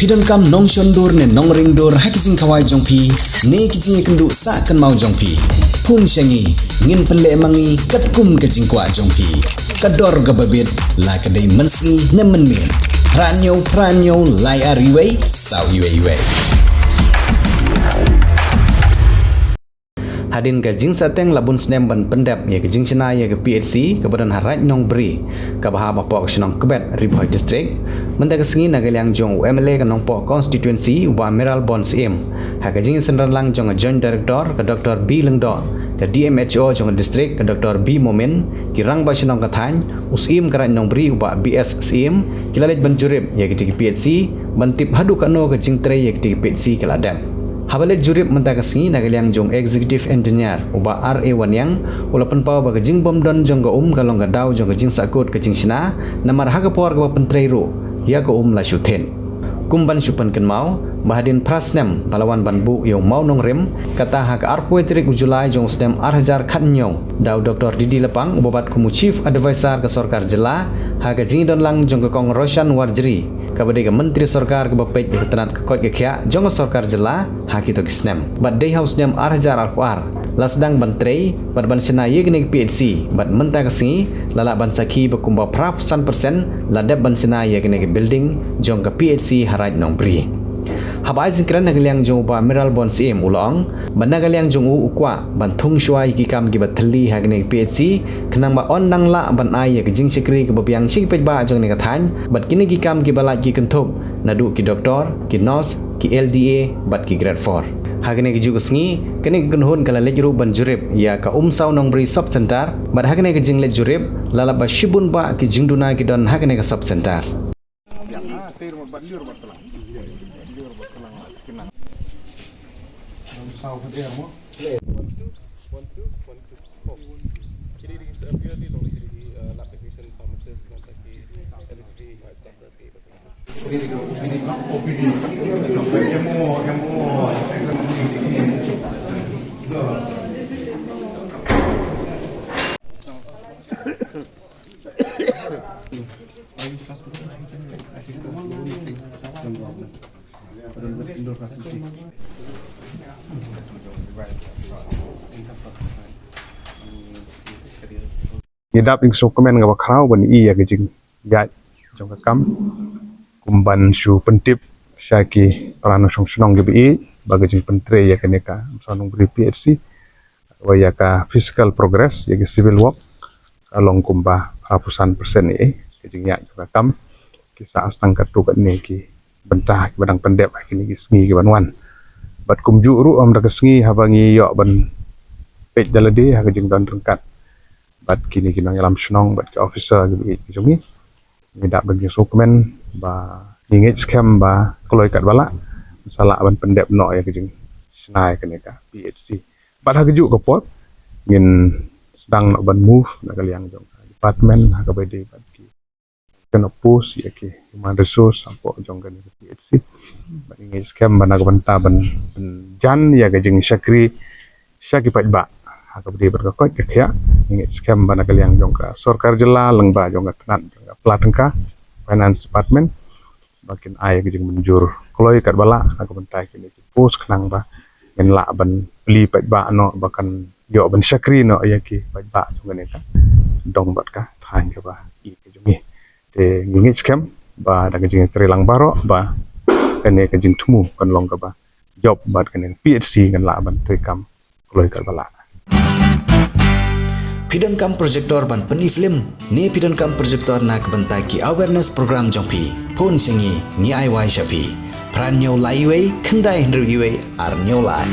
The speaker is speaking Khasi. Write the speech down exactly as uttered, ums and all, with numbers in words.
Phi donkam nongshon dur ne nongring dur ha ki jingkhawai jong phi ne ki jingïakynduh sah kynmaw jong phi? Phone sha ngi, ngin pynleh ma ngi katkum ka jingkwah jong phi. Ka dor kaba bit, la ka dei mynsngi ne mynmiet. Phra hynñiew phra hynñiew lai ar wei saw wei wei. Hadien ka jingsahteng la bun snem ban pyndep ïa ka jingshna ïa ka P H C kaba don ha Raid Nongbri, kaba hap hapoh ka shnong Kbet, Ri Bhoi District, mynta ka sngi na ka liang jong u M L A ka Nongpoh Constituency, u Bah Mayralborn Syiem, ha ka jingsynran lang jong ka Joint Director, ka Doctor B Lyngdoh, ka D M H O jong ka District, ka Doctor B Momin, ki rangbah shnong ka thaiñ, u Syiem ka Raid Nongbri, u Bah B S Syiem, ki la leit ban jurip ïa kitei ki P H C, ban tip haduh katno ka jingtrei ïa kitei ki P H C ki la dep. Haba leit jurip mynta ka sngi na ka liang jong Executive Engineer, u Bah R A Wanniang, u la pynpaw ba ka jingbym don jong ka um ka long ka daw jong ka jingsahkut ka jingshna, namar ha ka por kaba pyntrei ruh, ïa ka um la shu thied. Kum ban shu pynkynmaw, ba hadien phra snem ba la wan ban buh ïa u mawnongrim, kata ha ka arphew tarik u July jong u snem ar hajar khathynñiew, da u Doctor D D Lapang, uba bat kum u Chief Advisor ka Sorkar Jylla, ha ka jingdon lang jong ka Kong Roshan Warjri, kaba dei ka Myntri Sorkar kaba peit ïa ka tnat ka koit ka khiah jong ka Sorkar Jylla ha kito ki snem. Bad dei ha u snem ar hajar arphew ar la sdang ban trei bad ban shna ïa kane ka P H C, bad mynta ka sngi la lah ban sakhi ba kumba phra phew san percent la dep ban shna ïa kane ka building jong ka P H C ha Raid Nongbri. Haba ai jingkren na ka liang jong u Bah Mayralborn Syiem u la ong, ba na ka liang jong u u kwah ban thung shuwa ïa ki kam kiba thylli ha kane ka P H C, khnang ba yn nang lah ban ai ïa ka jingshakri kaba biang sha ki paidbah jong kane ka thaiñ, bad kine ki kam kiba lait ki kynthup, naduh ki doktor, ki nurse, ki L D A, bad ki grade four. Ha kane ka juh ka sngi, kane ka kynhun ka la leit ruh ban jurip ïa ka Umsaw Nongbri Sub Centre, bad ha kane ka jingleit jurip, la lap ba shibun bah ki jingduna ki don ha kane ka Sub Centre. Ngi dap ïa ka sngewkmen kaba khraw ban ïohi ïa ka jingïaid jong ka kam, kum ban shu pyntip sha ki para nongshong shnong kiba ïeit ba ka jingpyntrei ïa kane ka Umsaw Nongbri P H C, kaba ïa ka physical progress, ïa ki civil work, ka long kumba phra phew san percent ïa ka jingïaid jong ka kam. Ki sah sdang katto katne ki bynta kiba dang pyndep ha kine ki sngi kiban wan. Bad kumjuh ruh, ym da ka sngi haba ngi ïoh ban peit da lade ha ka jingdon ryngkat bad kine ki nongïalam shnong bad ki officer kiba ïeit ki jong ngi, ngi dap ban sngewkmen ba ngi ngeit skhem ba kloi katba lah sa lah ban pyndep noh ïa ka jingshna ïa kane ka P H C. Bad ha kajuh ka por ngin sdang noh ban move na ka liang jong ka department ha kaba ïadei bad ki, kano post ïa ki human resource hapoh jong kane ka P H C. Bad ngi ngeit skhem ba na ka bynta ban pynjan ïa ka jingshakri sha ki paidbah ha kaba ïadei bad ka koit ka khiah, ngi ngeit skhem ba na ka liang jong ka Sorkar Jylla lyngba jong ka tnat jong ka pla tyngka, Finance Department, ba kin ai ka jingmynjur kloi katba lah na ka bynta kine ki post khnang ba ngin lah ban plie paidbah noh ba kan ïoh ban shakri noh ïa ki paidbah jong kane ka dong bad ka thaiñ kaba ïeit ka jong ngi. Te ngi ngeit skhem ba da ka jingïatreilang baroh ba kane ka jingthmu kan long kaba jop bad kane ka P H C kan lah ban treikam kloi katba lah. Phi donkam projector ban pyni film ne phi donkam projector na ka bynta ki awareness program jong phi? Phone sha ngi, ngi ai wai sha phi. Phra hynñiew lai wei, khyndai hynriew wei, ar hynñiew lai.